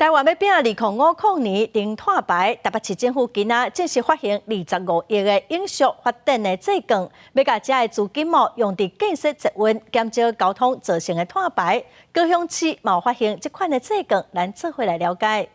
台灣欲拼2050年零碳排，台北市政府今仔正式發行25億的永續發展的債券，欲共遮的資金哦用佇建設捷運，減少交通造成的碳排。高雄市嘛有發行這款的債券，咱做伙來了解。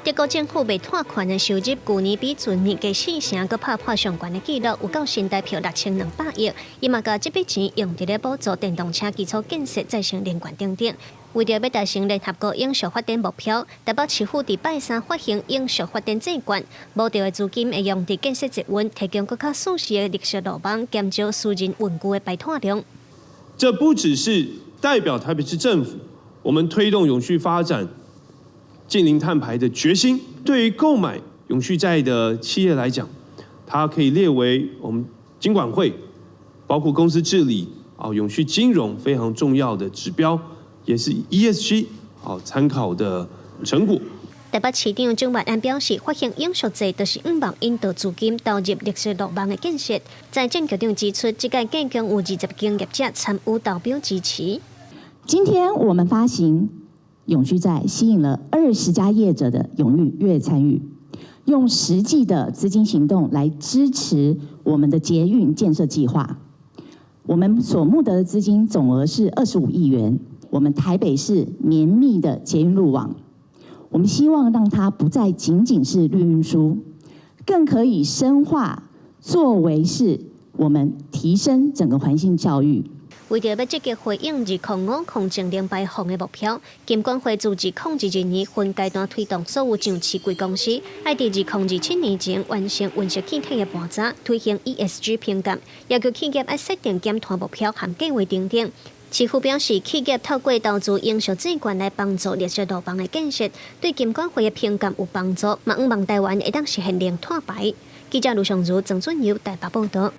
德國政府賣碳權的收入，舊年比前年加四成，閣拍破上懸的紀錄，有夠新台票6200億。伊嘛共這筆錢用佇咧補助電動車基礎建設、再生能源等等。為著欲達成聯合國永續發展目標，台北市府佇拜三發行永續發展債券，募著的資金會用佇建設捷運，提供閣較舒適的綠色路網，減少私人運具的排碳量。這不只是代表台北市政府，我們推動永續發展、淨零碳排的決心。對於購買永續債的企業來講，它可以列為我們金管會，包括公司治理啊、永續金融非常重要的指標，也是 ESG 啊參考的成果。台北市長蔣萬安表示，發行永續債就是向望引導資金投入綠色路網的建設。財政局長指出，這屆計共有20間業者參與投標支持。今天我們發行永續債，吸引了20家業者的踴躍參與，用實際的資金行動來支持我們的捷運建設計劃。我們所募得的資金總額是25億元。我們台北市綿密的捷運路網，我們希望讓它不再僅僅是綠運輸，更可以深化作為是我們提升整個環境教育。為著欲積極回應2050淨零排放的目標，金管會自2022年分階段推動所有上市櫃公司，愛佇2027年前完成溫室氣體的盤查，推行 ESG 評鑑，要求企業愛設定減碳目標和計劃等等。市府表示，企業透過投資永續債券來幫助綠色路網的建設，對金管會的評鑑有幫助，嘛向望台灣會當實現零碳排。記者盧尚如、曾俊友台北報導。